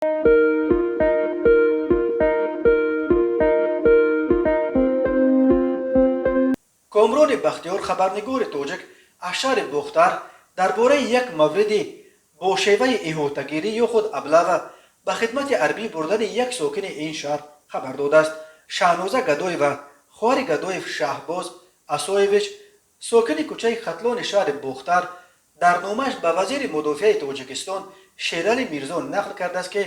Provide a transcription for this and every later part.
Комрони Бахтиёр, хабарнигори тоҷик аз шаҳри Бохтар, дар бораи як мавриди бо шеваи иҳотагирӣ ё худ облава ба хидмати ҳарбӣ бурдани як сокини ин шаҳр хабар додааст. Шаҳноза Гадоева, хоҳари Гадоев Шаҳбоз Асоевич, сокини кӯчаи Хатлони шаҳри Бохтар, дар номааш ба вазири мудофиаи Тоҷикистон Шерали Мирзо нақл кардааст, ки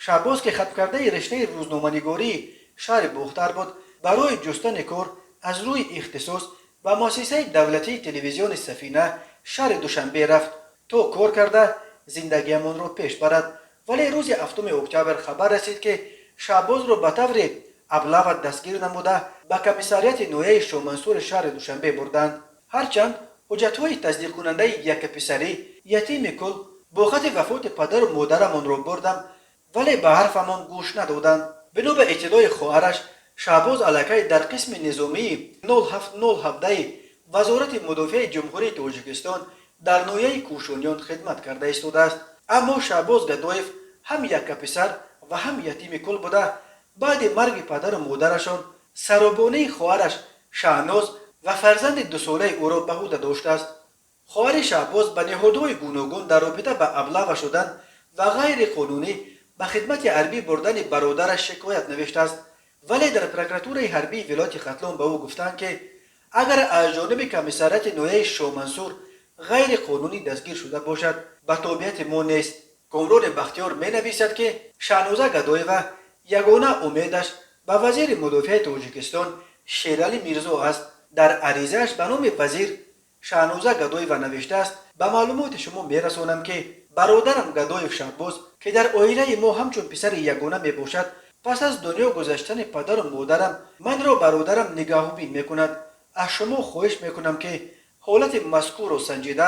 Шаҳбоз, ки хатмкардаи риштаи рӯзноманигории шаҳри Бохтар буд, барои ҷустани кор аз рӯи ихтисос ба муассисаи давлатии телевизиони Сафина шаҳри Душанбе рафт, то кор карда зиндагиамонро пеш барад. Вале рӯзи 7 октябр хабар расид, ки Шаҳбозро ба таври облава дастгир намуда, ба комиссариати ноҳияи Шомансури шаҳри Душанбе бурданд. Ҳарчанд ҳуҷҷатҳои тасдиқкунандаи яккаписарӣ, ятими кул бо хати вафоти падару модарамонро бурдам, вале ба ҳарфамон гӯш надоданд. Бино ба иттилои хоҳараш, Шаҳбоз аллакай дар қисми низомии 07017 Вазорати мудофиаи Ҷумҳурии Тоҷикистон дар ноҳияи Кӯшониён хидмат карда истодааст. Аммо Шаҳбоз Гадоев ҳам яккаписар ва ҳам ятими кул буда, баъди марги падару модарашон саробонии хоҳараш Шаҳноз ва фарзанди дусолаи ӯро ба ӯҳда доштааст. Хоҳари Шаҳбоз ба ниҳодҳои гуногун дар робита ба облава шудан ва ғайриқонунӣ ба хидмати ҳарбӣ бурдани бародараш шикоят навиштааст, вале дар прокуратураи ҳарбии вилояти Хатлон ба ӯ гуфтанд, ки агар аз ҷониби комиссариати ноҳияи Шомансур ғайриқонунӣ дастгир шуда бошад, ба тобеияти мо нест. Комрони Бахтиёр менависад, ки Шаҳноза Гадоева ягона умедаш ба вазири мудофиаи Тоҷикистон Шералӣ Мирзо аст. Дар аризааш ба номи вазир Шаҳноза Гадоева навиштааст: «Ба маълумоти шумо мерасонам, ки бародарам Гадоев Шаҳбоз, ки дар оилаи мо ҳамчун писари ягона мебошад, пас аз дунё гузаштани падару модарам манро бародарам нигаҳбин мекунад. Аз шумо хоҳиш мекунам, ки ҳолати мазкурро санҷида,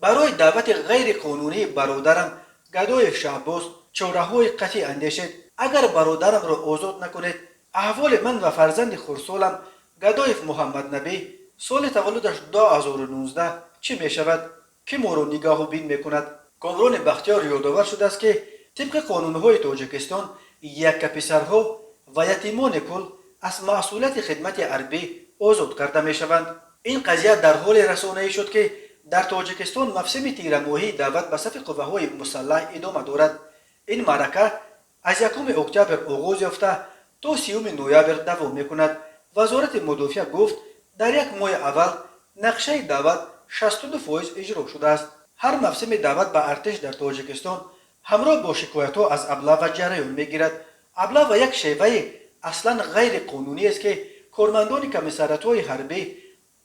барои даъвати ғайриқонунии бародарам Гадоев Шаҳбоз чораҳои қатъӣ андешед. Агар бародарамро озод накунед, аҳволи ман ва фарзанди хурдсолам Гадоев Муҳаммаднабӣ, соли таваллудаш 2019, чӣ мешавад? Кӣ моро нигаҳубин мекунад?» Комрони Бахтиёр ёдовар шудааст, ки тибқи қонунҳои Тоҷикистон яккаписарҳо ва ятимони кул аз масъулияти хидмати ҳарбӣ озод карда мешаванд. Ин қазия дар ҳоле расонаӣ шуд, ки дар Тоҷикистон мавсими тирамоҳии даъват ба сафи қувваҳои мусаллаҳ идома дорад. Ин маърака аз 1 октябр оғоз ёфта, то 30 ноябр давом мекунад. Вазорати мудофиа гуфт, дар як моҳи аввал нақшаи даъват 62% иҷро шудааст. Ҳар мавсими даъват ба артиш дар Тоҷикистон ҳамроҳ бо шикоятҳо аз облава ҷараён мегирад. Облава як шеваи аслан ғайриқонунӣ аст, ки кормандони комиссариатҳои ҳарбӣ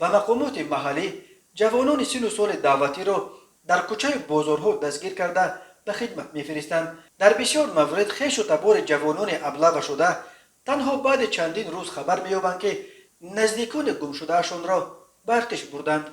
ва мақомоти маҳаллӣ ҷавонони сину соли даъватиро дар кӯчаю бозорҳо дастгир карда, ба хидмат мефиристанд. Дар бисёр маврид хешу табори ҷавонони облава шуда танҳо баъди чандин рӯз хабар меёбанд, ки наздикони гумшудаашонро ба артиш бурданд.